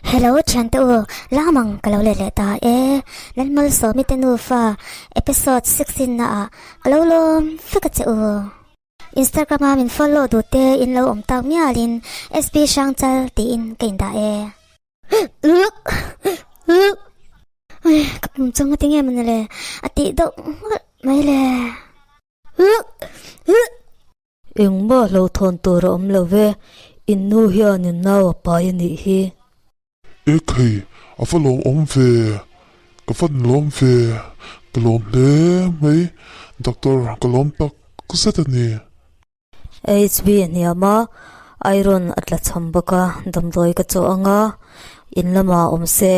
Hello thiante u, lamang ka lo let leh ta e, Lalmalsawmi te nufa episode 16 na ah ka lo lawm vek a che u. Instagram a min follow duh te in lo awm tak mial in SB Hrangchal tiin ka indah e. Ka pum chawng a ti nge mawni le, a tih deuh nghulh mai le. Engmah hlauhthawn tur a awm lo ve, in nu hian in nau a pai a nih hi. Ekhei, a va lawmawm ve, ka va lawm ve, ka lawm hle mai, doctor ka lawm tak zet a ni. HB a hniam a, iron a tla cham bawk a, damdawi ka chawh ang a, in lamah awm se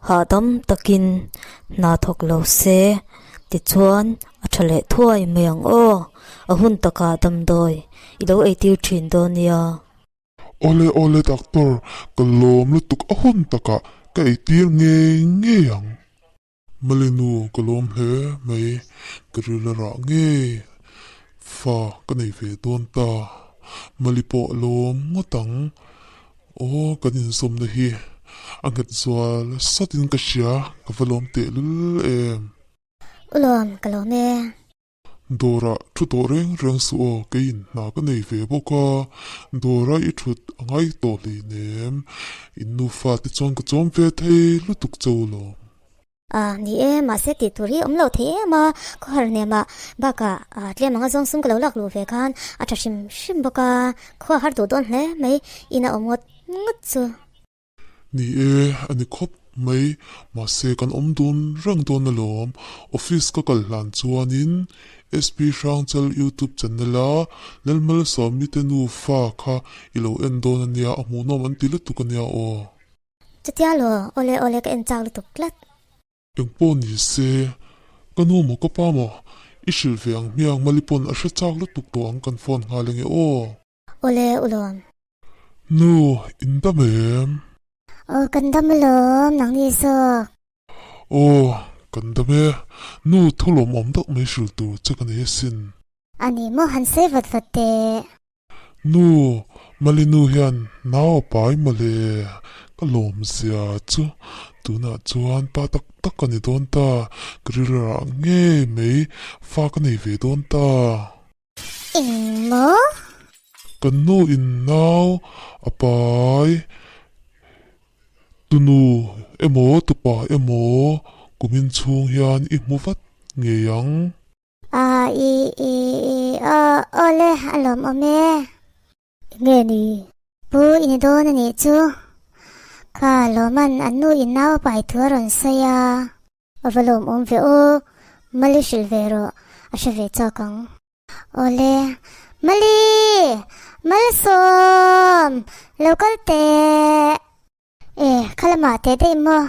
hahdam takin hna thawk lo se tichuan a tha leh thuai mai ang aw, a hun takah damdawi i lo eitir thin dawn nia. Awle awle doctor, ka lawm lutuk a hun takah ka eitir ngei ngei ang. Malinu ka lawm hle mai, ka ril a rah ngei, fa ka nei ve dawn ta, Mali pawh a lawm ngawt ang, aw kan inzawmna hi a nghet zual satin ka hria, ka va lawm tehlul em. U lawm, ka lawm e. Dawrah thu tawh reng reng suh aw, keiin hna ka nei ve bawk a, dawra i thut a ngai tawh hleinem, in nufa te chuan ka chawm ve thei lutuk cho lo. A ni e, mahse tih tur hi awm lo thei em a, khawhar hnem ah bakah tlem anga zawng sum ka lo lak luh ve khan a tha hrim hrim bawk a, khua har duh dawn hle mai, in a awm ngawt ngawt chu. Ni e, a ni khawp mai. Mahse, kan awm dun reng dawn alawm. Office ka kal hlan chuanin SP Hrangchal YouTube channel-a Lalmalsawmi te nufa kha i lo en dawn a nia, a hmuhnawm an ti lutuk a nia aw. Chutia law, awle awle ka en chak lutuk tlat. Engpawh ni se, ka nu maw ka pa maw, i hrilh ve ang hmiang Mali pawn a hre chak lutuk tawh ang kan phone nghal enge aw. Awle ulawm. Nu, in dam em? Aw, kan dam alawm, nang ni zawk. Aw, kan dam e. Nu, thu lawmawm deuh mai hrilh tur che ka nei asin. A ni maw, han sawi vat vat teh. Nu, Mali nu hian nau a pai mawle, ka lawm zia chu. Tunah chuan pa tak tak ka ni dawn ta, ka rilru ah ngei mai fa ka nei ve dawn ta. Eng maw? Kan nu in nau a pai tunu emaw tupa emaw kumin chhung hian i hmu vat ngei ang. A i i i aw awle a lawmawm e. Nge ni? Pu i ni dawn a nih chu. Kha lawman an nu in nau a pai thu a rawn sawi a. A va lawmawm ve aw, Mali hrilh ve rawh, a hre ve chak ang. Awle, Mali! Malsawm! Lo kal teh! E, kha lamah teh daih maw?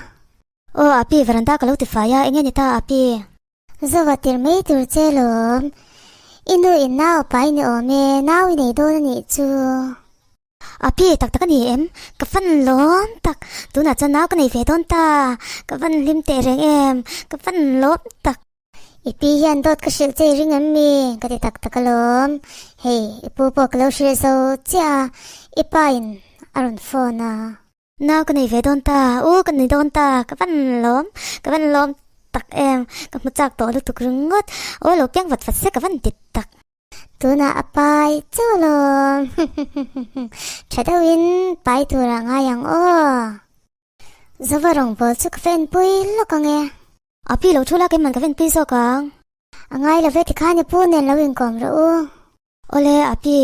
Aw, Api, veranda ka lo ti fai a, enge ni ta, Api? Zova tir mai tur che lawm, i nu in nau a pai ni awm e, nau i nei dawn a nih chu. A pi tak tak a ni em? Ka fan lawm tak, tunah chuan nau ka nei ve dawn ta, ka van hlim teh reng em, ka fan lawm tak. I pi hian dawt ka hrilh che i ring em mi? Ka ti tak tak alawm, hei i pu pawh ka lo hrilh zo chiah a, i pa in a rawn phone a. Nau ka nei ve dawn ta, u ka nei dawn ta, ka van lawm, ka van lawm tak em, ka hmu chak tawh lutuk ringawt, aw lo piang vat vat se ka van ti tak. Tunah a pai chauh alawm tha deuhin pai turah ngai ang aw. Zova rawngbawl chu ka va enpui lawk ang e. A pi lo thu la keiman ka va enpui zawk ang. A ngai lo ve tikhan i pu nen lo inkawm rawh u. Awle a pi.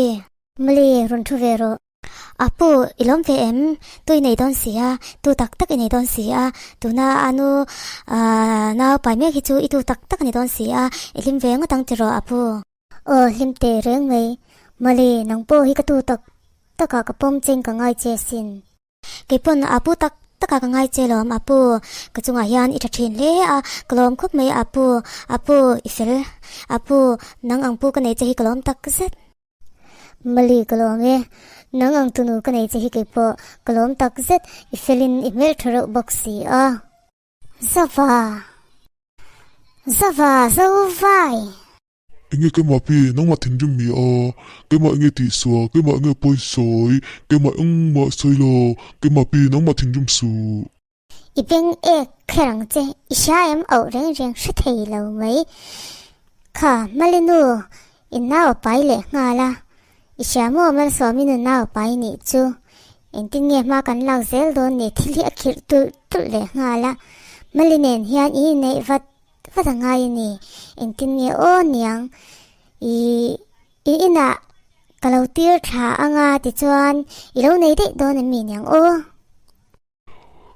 Mali rawn thu ve rawh. A pu, i lawm ve em? Tu i nei dawn si a, tu tak tak i nei dawn si a, tuna a nu nau pai mek hi chu i tu tak tak a ni dawn si a, i hlim ve ngawt ang tiraw a pu? Aw, hlim teh reng mai. Mali, nang pawh hi ka tu tak takah ka pawm cheng ka ngai che asin. Kei pawn a pu tak takah ka ngai che lawm a pu, ka chungah hian i tha thin hle a, ka lawm khawp mai a pu, a pu i fel, a pu nang ang pu ka nei che hi ka lawm tak zet. Mali ka lawm e, nang ang tunu ka nei che hi kei pawh ka lawm tak zet, i felin i hmeltha reuh bawk si a. Zava! Zava! Zovai! Enge keimah pi, nangmah thinrim mi a, keimah enge tihsual, keimah enge pawi sawi, keimah engmah sawi lo, keimah pi, nangmah thinrim suh. I beng ek kher ang che, i hria em auh reng reng hre thei lo mai. Kha, Malinu, i nau a pai leh nghal a, i hria maw Malsawmi nu nau a pai nih chu. Engtin nge hma kan lak zel dawn ni thil hi a khirh tulh tulh leh nghal a, Mali nen hian i inneih vat vat a ngai a ni. Engtin nge aw niang i i inah ka lo tir thla anga tichuan i lo nei daih dawn em mi niang aw.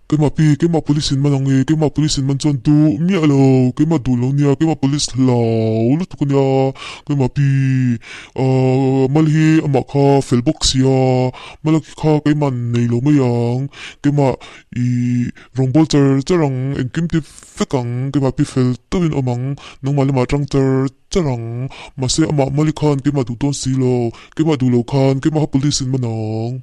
Keimah pi, keimah police in man ang e, keimah police in man chuan duh miah lo, keimah duh lo nia, keimah police hlau lutuk a nia, keimah pi ahh mal hi amah kha fel bawk sia, mal kha keimah nei lo mai ang, keimah ih rawngbawl char char ang, engkim ti vek ang, keimah pi fel deuhin awm ang, nangmah lamah tang char char ang, mahse amah mali khan keimah duh dawn si lo, keimah duh lo khan keimah kha police in man ang.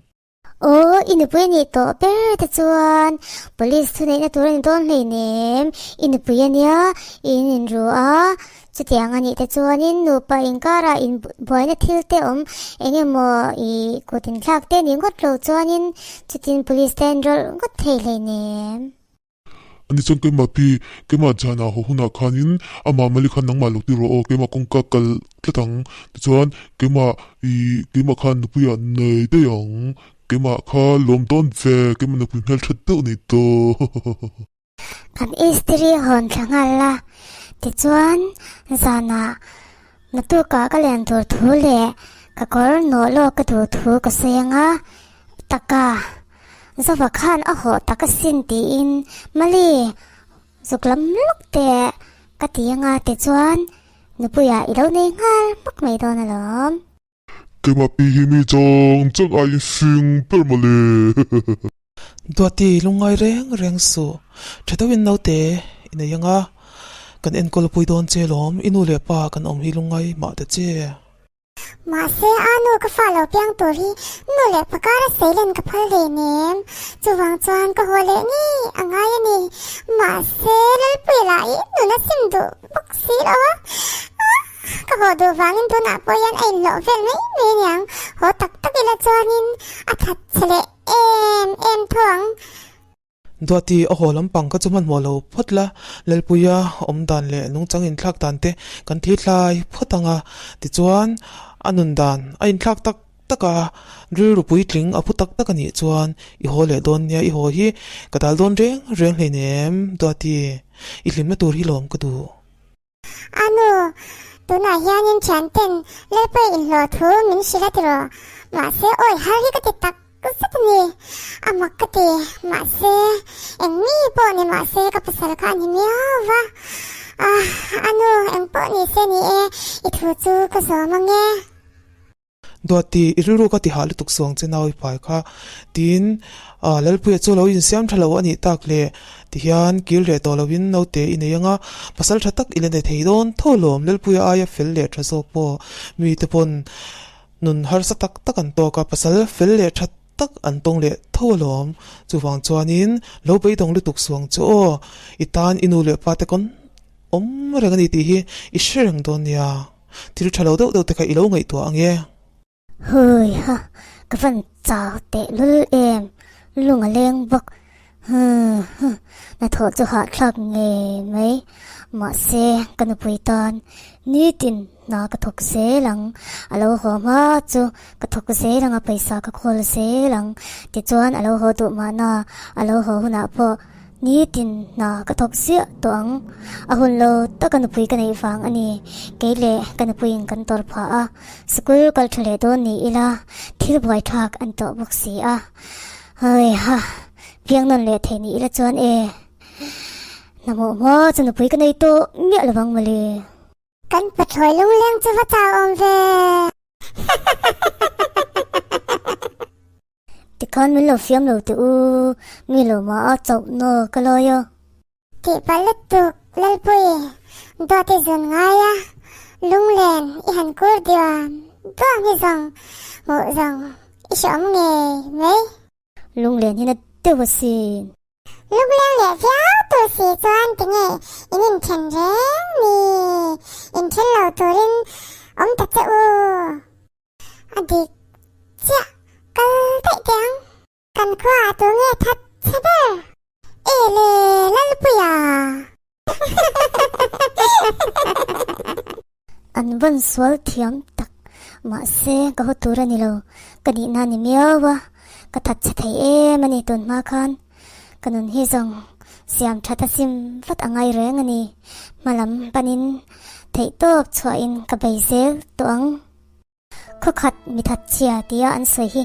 Aw, i nupui a nih tawh ber te chuan police thuneihna tur a ni dawn hleinem, i nupui a nia, i in inru a, chutiang a nih te chuanin nupa inkarah in buaina thil te awm eng emaw i kut inthlak te ni ngawt lo chuanin chutin police te an rawlh ngawt thei hleinem. Ani chuan keimah pi, keimah Jana haw hunah khanin amah Mali khan nangmah lo ti rawh aw, keimah kawngka kal tlat ang. Tichuan keimah ih keimah khan nupuiah nei daih ang, keimah kha lawm dawn ve, keimah nupui hmeltha deuh ni tawh. Kan istiri hawn thla nghal la, tichuan zanah naktukah ka len tur thu leh ka kawr nawh lawk ka duh thu ka sawi ang a, taka. Zova khan a hawh tak asin tiin Mali zuk lam lawk teh ka ti anga tichuan nupuiah i lo nei nghal hmak mai dawn alawm. Keimah pi hi mi chang chang aiin fing ber mawle. Duati lungngai reng reng suh. Tha deuhin naute i nei anga kan enkawl pui dawn che lawm, i nu leh pa kan awm hi lungngai mah ta che. Mahse, a nu ka fa lo piang tur hi nu leh pakara seilen ka phal hlei nem. Chuvang chuan ka haw leh ngei a ngai a ni. Mahse, Lalpuia lah hi nuna sim duh bawk si lo a. Ka haw duh vangin tunah pawh hian a inhlawh vel mai mai a niang. Haw tak tak ila chuanin a that chhe leh em em tho ang. Duati a haw lampang kha chu hmanhmawh lo phawt la, Lalpuia awm dan leh nungchang inthlak dan te kan thli thlai phawt ang a, tichuan a nun dan a inthlak tak tak a, rilru puitling a phu tak tak a nih chuan i haw leh dawn nia, i haw hi ka dal dawn reng reng hleinem Duati, i hlimna tur hi lawm ka duh. A nu, tunah hianin thianten Lalpawi inhlawh thu min hrilh a tiraw? Mahse awi har hi ka ti tak zet a ni. A mak ka ti, mahse eng mi pawh ni mahse ka pasal kha a ni miau va. Ah, a nu, eng pawh ni se ni e, i thu chu ka zawm ang e. Duati, i rilru ka ti hah lutuk suang che nau i pai kha, tiin Lalpuia chu lo insiam tha lo a nih tak le, tihian kil reh tawh lovin naute i nei anga, pasal tha tak i la nei thei dawn tho lawm, Lalpuia aia fel leh tha zawk pawh mite pawn nun harsa tak tak an tawk a, pasal fel leh tha tak an tawng leh tho alawm, chuvang chuanin lo beidawng lutuk suang chu aw, i tan i nu leh pa te kawn awm reng a ni tih hi i hre reng dawn nia. Thil tha lo deuh deuh te kha i lo ngaihtuah ang e. Hui ha, ka van chau teh lul em, lung a leng bawk. Huh huh, hnathawh chu hahthlak ngei mai. Mahse, ka nupui tan nitin hna ka thawk zel ang. A lo haw hma chu ka thawk zel ang a, pawisa ka khawl zel ang. Tichuan a lo haw duh mahna, a lo haw hunah pawh Nitin hna ka thawk ziah tawh ang. A hun lo taka nupui ka neih vang a ni. Kei leh ka nupuiin kan tawrh phah a, sikul kal tha leh dawn ni ila thil buaithlak an tawh bawk si a. Hei ha, piang nawn leh thei ni ila chuan e, hna hmuh hma chu nupui ka nei tawh miah lovang mawle. Kan pathlawi lungleng chu va chau awm ve. Tikhan min lo fiam lo teh u, mi lo mah a chauh naw ka lawi a. Tih palh lutuk Lalpui, dawt i zun ngai a, lunglen i han kur diam duam hi zawng hmuh zawng i hreawm ngei mai. Lunglen hi na deuh asin. Lungleng leh viau tur si chuan tinge in inthen reng ni? Inthen lo turin awm ta che u. A dik chiah, kal daih teh ang. Kan khua a tu nge that che ber? E le Lalpuia! An vawn sual thiam tak, mahse ka haw tur a ni lo, ka nihna a ni miau a, ka that che thei em a ni tun hma khan. Ka nun hi zawng siam that a sim vat a ngai reng a ni, hmalam panin theihtawp chhuahin ka bei zel tawh ang. Khawkhat mi that chhia tia an sawi hi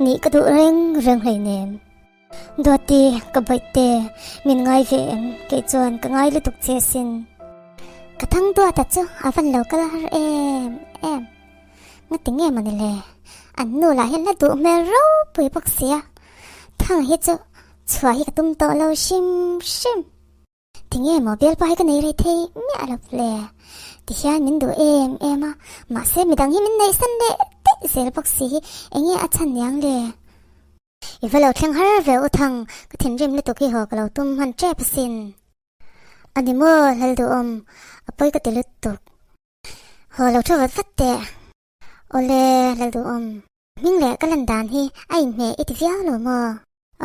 nih ka duh reng reng hleinem. Duati, ka bawihte, min ngai ve em? Kei chuan ka ngai lutuk che asin. Ka thang Duata chu a van lo kal har em em. Ngati nge mawni le? An nu lah hian la duh hmel ropui bawk sia. Thang hi chu chhuah hi ka tum tawh lo hrim hrim. Tinge maw bialpa hi ka nei rei thei miah lo le? Tihian min duh em em a, mahse midang hi min neihsan leh daih zel bawk si hi enge a chhan niang le? I va lo thleng har ve u Thang, ka thinrim lutuk hi haw ka lo tum hman tep asin. A ni maw Lalduhawm, a pawi ka ti lutuk. Haw lo thu vat vat teh. Awle Lalduhawm. Hming leh ka lan dan hi a inhmeh i ti viau lo maw?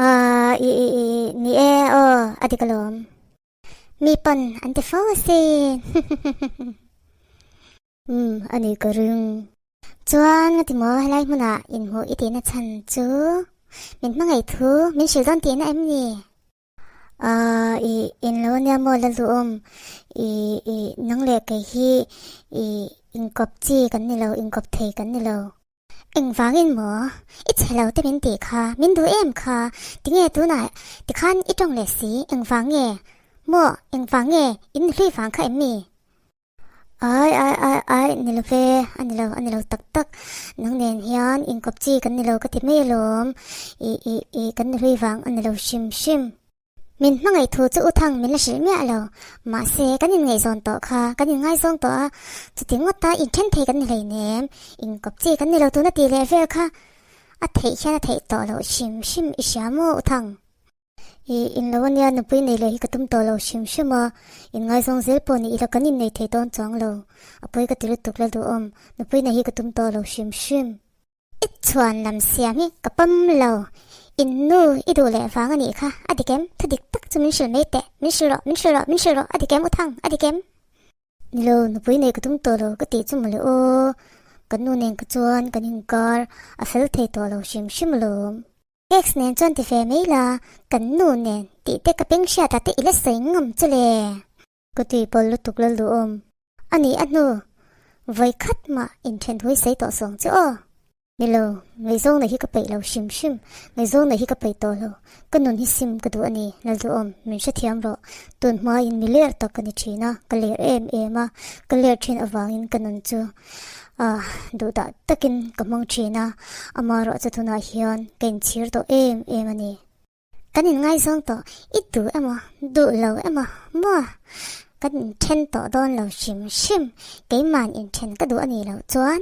Aaa i i i ni e aw a dik alawm. Mi pawn an ti fo asin. Umm a ni ka ring. Chuan nga ti maw helai hmunah inhmuh i tihna chhan chu min hmangaih thu min hrilh dawn tihna em ni? Aaa i in lo ania maw Lalduhawm i i nang leh kei hi i inkawp chi kan ni lo inkawp thei kan ni lo. Engvangin maw i chhe lo te min tih kha min duh em kha tinge tunah tikhan i tawng leh si engvang nge maw engvang nge in hlui vang kha em ni? Ai ai ai ai ni lo ve, a ni lo a ni lo tak tak, nang nen hian inkawp chi kan ni lo ka ti mai alawm, i i i kan ni hlui vang a ni lo hrim hrim. Min hmangaih thu chu U Thang min la hrilh miah lo, mahse kan inngaihzawn tawh kha kan inngaizawng tawh a, chuti ngawta inthen thei kan ni hleinem, inkawp chi kan ni lo tuna tih leh vel kha a theih hian a theih tawh loh hrim hrim i hria maw U Thang? I in lo ania nupui nei leh hi ka tum tawh lo hrim hrim a, in ngaizawng zel pawh ni ila kan innei thei dawn chuang lo, a pawi ka ti lutuk la duhawm, nupui nei hi ka tum tawh lo hrim hrim. I chhuan lam siam hi ka pawm lo, in nu i duh leh vang a nih kha, a dik em? Thu dik tak chu min hrilh mai teh, min hrilh rawh, min hrilh rawh, min hrilh rawh, a dik em U Thang, a dik em? Ni lo, nupui nei ka tum tawh lo ka tih chu mawle aw, ka nu nen ka chuan kan inkar a fel thei tawh lo hrim hrim alawm. Ex nen chuan ti ve mai la, kan nu nen tih te ka peng hriat ah te i la sawi ngam chu le. Ka tui pawl lutuk la luhawm a nih a hnu vawi khat mah inthen hui sawi tawh suang chu aw. Ni lo, ngaihzawng nei hi ka peih lo hrim hrim, ngaihzawng nei hi ka peih tawh lo, ka nun hi sim ka duh a ni, Lalduhawm, min hrethiam rawh, tun hmain mi ler tak ka ni thin a, ka ler em em a, ka ler thin avangin ka nun chu A, duhdah takin ka hmang thin a, amaherawh chu tunah hian ka inchhir tawh em em a ni. Kan inngaizawng tawh, i duh emaw, duh lo emaw maw? Kan inthen tawh dawn lo hrim hrim, keima'n inthen ka duh a nih loh chuan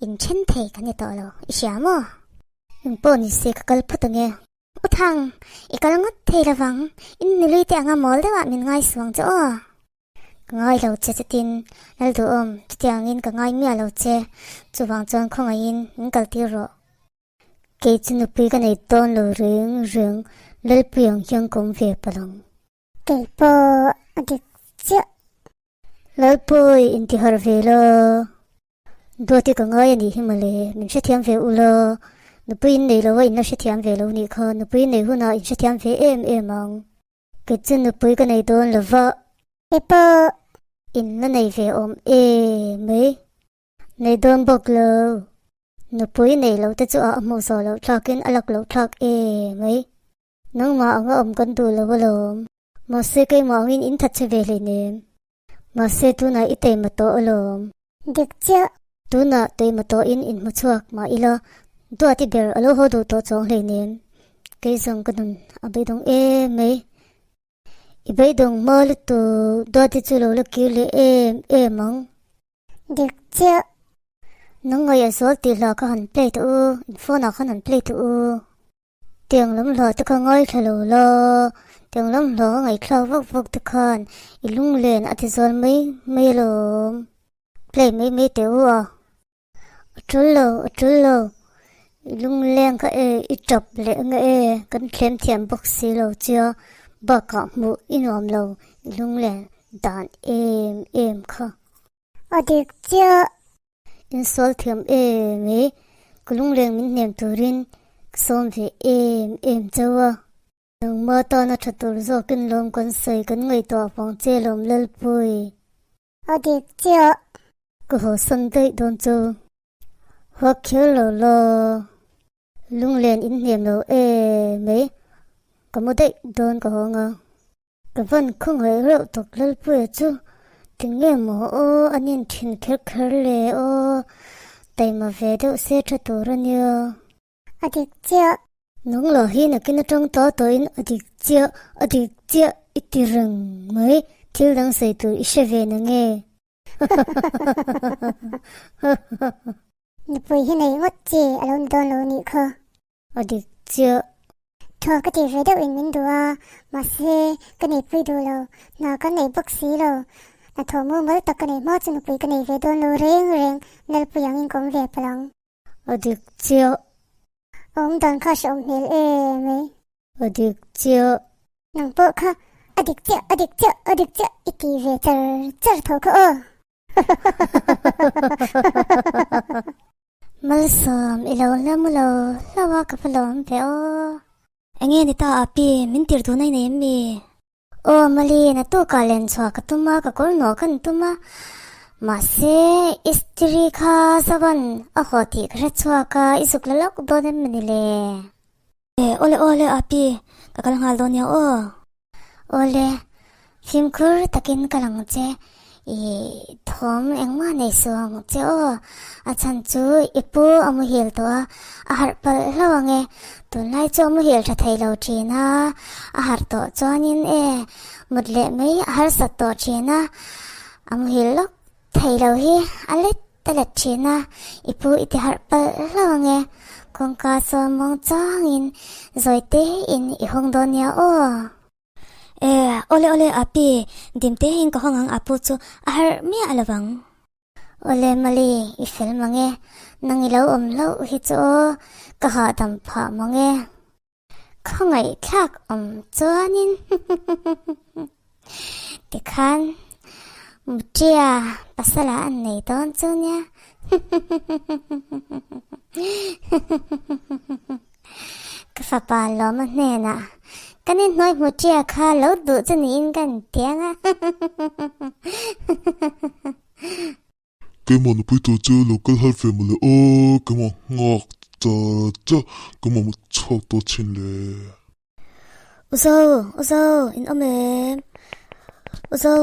inthen thei kan ni tawh lo, i hria maw? Engpawh ni se ka kal phawt ang e. U Thang, i kal ngawt thei lovang, in nilui te anga mawl deuhah min ngaisuang chu aw. Ka ngai lo che chutin Lalduhawm, chutiangin ka ngai miah lo che, chuvang chuan khawngaihin min kaltir rawh. Kei chu nupui ka nei dawn lo reng reng, Lalpui ang hian ka awm ve palh ang. Kei pawh a dik chiah. Lalpui intiharh ve la. Duati ka ngai a nih hi mawle, min hrethiam ve u la, nupui in nei lo a in la hrethiam ve lo nih kha, nupui nei hunah in hrethiam ve em em ang. Kei chu nupui ka nei dawn lo va. Kei pawh. In la nei ve awm e mai. Nei dawn bawk lo. Nupui nei lo te chu a hmuh zawh loh thlakin a lak loh thlak e mai. Nangmah anga awm kan duh lo alawm. Mahse keimah angin in thatchhe ve hleinem. Mahse tunah i teima tawh alawm. Dik chiah. Tunah teima tawhin in hmu chhuak mah ila, Duati ber a lo haw duh tawh chuang hleinem. Kei zawng ka nun a beidawng em mai. I beidawng hma lutuk, Duati chu lo la kir leh em em ang. Dik chiah. Nang ngaih a zual tih hla kha han play teh u, in phone ah khan han play teh u. Tiang lam hla te kha ngaithla lo la. Tiang lam hlawh a ngaihthlak vak vak te khan i lunglen a ti zual mai mai alawm. Play mai mai teh u a. A tul lo, a tul lo. I lungleng kha e, i tap leh nge e, kan thlem thiam bawk si lo chia, bakah hmuh i nuam lo, i lunglen dan em em kha. A dik chiah. Insual thiam em e, ka lungleng min hnem turin ka sawm ve em em chauh a. Nangmah tana tha tur zawkin lawm kan sawi kan ngaihtuah vang che lawm Lalpui. A dik chiah. Ka haw san daih dawn chu. Huak kher lo la. Lunglen in hnem lo e mai. Ka mu daih dawn ka haw anga. Ka van khawngaih reuh tak Lalpuia chu. Tinge maw aw an in thin kher kher le aw. Taima ve deuh se tha tur a nia. A dik chiah. Nang lah hi nakin atang ta tawhin a dik chiah, a dik chiah i ti reng mai. Thil dang sawi tur i hre ve na nge? Nupui hi nei ngawt chi a lo ni dawn lo nih kha. A dik chiah. Thaw ka tih ve deuh in min duh a, mahse ka neihpui duh lo, hna kan neih bawk si lo. Hnathawh mumal tak ka neih hma chu nupui ka nei ve dawn lo reng reng, Lalpui angin ka awm ve palh ang. A dik chiah. A awm dan kha hrehawm hmel em mai. A dik chiah. Nang pawh kha a dik chiah, a dik chiah, a dik chiah i ti ve char char tho kha aw. Malsawm i lo hla mu lo hlo a ka va lawm ve aw. Enge ni ta api, min tir dun a i nei em mi? Aw Mali, naktukah len chhuah ka tum a, ka kawr nuah kan tum a, mahse istiri kha Zavan a haw tih ka hre chhuak a, i zuk la lawk dawn em mawni le? E, awle awle api, ka kal nghal dawn nia aw. Awle, fimkhur takin ka lang che, i thawm engmah nei suh ang che aw, a chhan chu i pu a muhil tawh a, a harh palh hlauh ang e, tunlai chu a muhil tha thei lo thin a, a harh tawh chuanin e mut leh mai a harsat tawh thin a, a muhil lawk thei lo hi a let a let thin a, i pu i ti harh palh hlauh ang e, kawngka chuan muang changin zawi tein i hawng dawn nia aw. E, awle awle api, dim te in ka hawng ang apu chu a harh miah lo vang. Awle Mali, i fel mang e, nang i lo awm hlauh hi chu aw, ka hahdam phah mang e. Khawngaihthlak awm chuanin tikhan Mutia pasala an nei dawn chu nia. Ka fapa lawma hnenah kan inhnuai hmu ṭia kha lo duh chu niin ka intiang a. Keimah nupui tur chu lo kal har ve mawle aw, keimah nghak char char, keimah mu chhuak tawh thin le. Uzo, Uzo, in awm em? Uzo.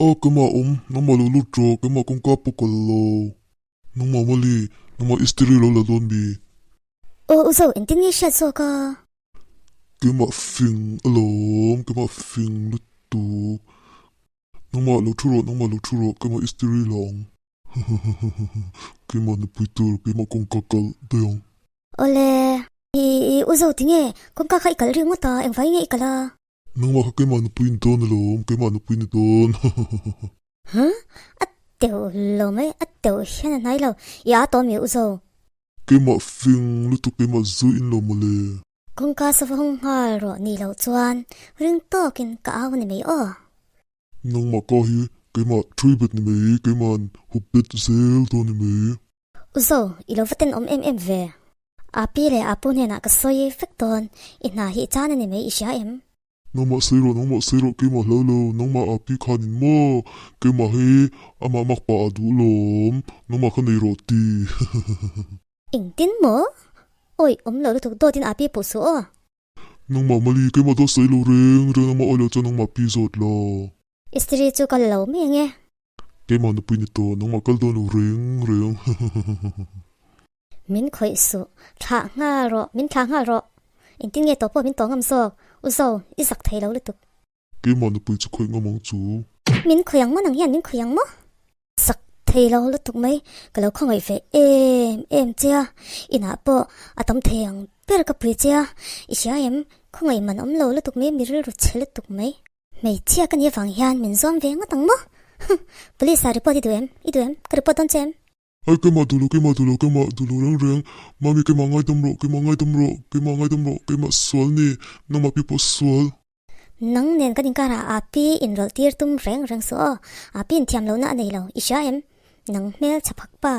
Aw keimah awm, nangmah lo lut rawh, keimah kawngka pawh kal lo. Nangmah mawli, nangmah istiri lo la dawn mi? Aw u zo, engtin nge hriat zawk a? Keimah fing alawm, keimah fing lutuk. Nangmah lo thu rawh, nangmah lo thu rawh, keimah istiri la ang. Keimah nupui tur, keimah kawngka kal daih ang. Awle, i i u zo tinge, kawngka kha i kalh ri ngawt a, engvai nge i kalh a? Nangmah kha keimah nupui ni dawn alawm, keimah nupui ni dawn. Huh? A teuh lo mai, a teuh hian a hnai lo, i aa tawh mi u zo. Keimah fing lutuk keimah zu in lo mawle. Kawngka sava hawng nghal rawh nih loh chuan ring tawkin ka au a ni mai aw. Nangmah ka hi keimah thui bet ni mai, keima'n hup bet zel dawn ni mai. U zo, i lo va tenawm em em ve. Api leh Apu hnenah ka sawi vek dawn, i hna hi i chan a ni mai i hria em? Nangmah sawi rawh, nangmah sawi rawh, keimah hlau lo, nangmah api khanin maw, keimah hi amah mak pah ah duh lawm, nangmah kha nei rawh ti. Engtin maw? Awi, awm lo lutuk dawtin api puh suh aw. Nangmah Mali, keimah dawt sawi lo reng reng, nangmah awi lo chuan nangmah pi zawt la. Istiri chu ka la lo mai ange. Keimah nupui ni tawh, nangmah kal dawn lo reng reng. Min khawih suh, thlah nghal rawh, min thlah nghal rawh. Engtin nge tawh pawh min tawh ngam zawk, u zo, i zak thei lo lutuk. Keimah nupui chu khawih ngam ang chu. Min khawih ang maw nang hian min khawih ang maw? Zak thei lo lutuk mai, ka lo khawngaih ve em em che a, inah pawh a tam thei ang ber ka pui che a, i hria em? Khawngaih man awm lo lutuk mai, mi rilru chhe lutuk mai. Hmeichhia ka nih avang hian min zawm ve ngawt ang maw? Huh! Police ah report i duh em? I duh em? Ka report dawn che em? Ai keimah duh lo, keimah duh lo, keimah duh lo reng reng. Mami keimah ngaidam rawh, keimah ngaidam rawh, keimah ngaidam rawh, keimah sual ni, nangmah pi pawh sual. Nang nen kan inkarah Api inrawlh tir tum reng reng suh aw. Api inthiam lohna a nei lo, i hria em? Nang hmel chha phak pa.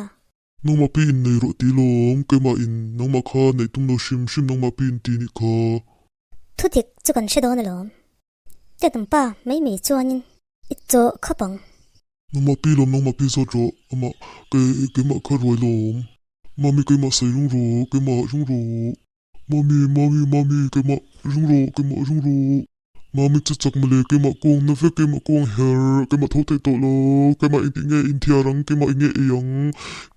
Nangmah pi in nei rawh ti lawm, keimah in nangmah kha neih tum lo hrim hrim nangmah pi in ti nih kha. Thudik chu kan hre dawn alawm. Tetum pa mai mai chuanin i chaw khawp ang. Nangmah pi lawm nangmah pi zawt rawh amah kei keimah kha ruai lawm. Mami keimah sawi rung rawh keimah rung rawh. Mami mami mami keimah rung rawh keimah rung rawh. Mami chu chak mawle keimah kawng na vek keimah kawng her keimah tho theih tawh lo keimah engtik nge inthiar ang keimah eng nge ei ang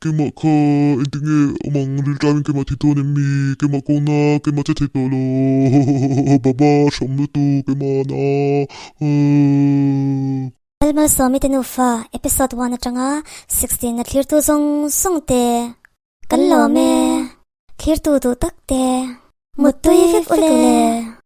keimah kha engtik nge awm ang rilṭaiin keimah thi dawn em mi keimah kawng na keimah che thei tawh lo baba hrawm lutuk keimah na aaa. Lalmalsawmi te nufa episode one atanga 16 a thlirtu zawng zawng te kan lawm e. Thlirtu duh tak te muttui vek ule.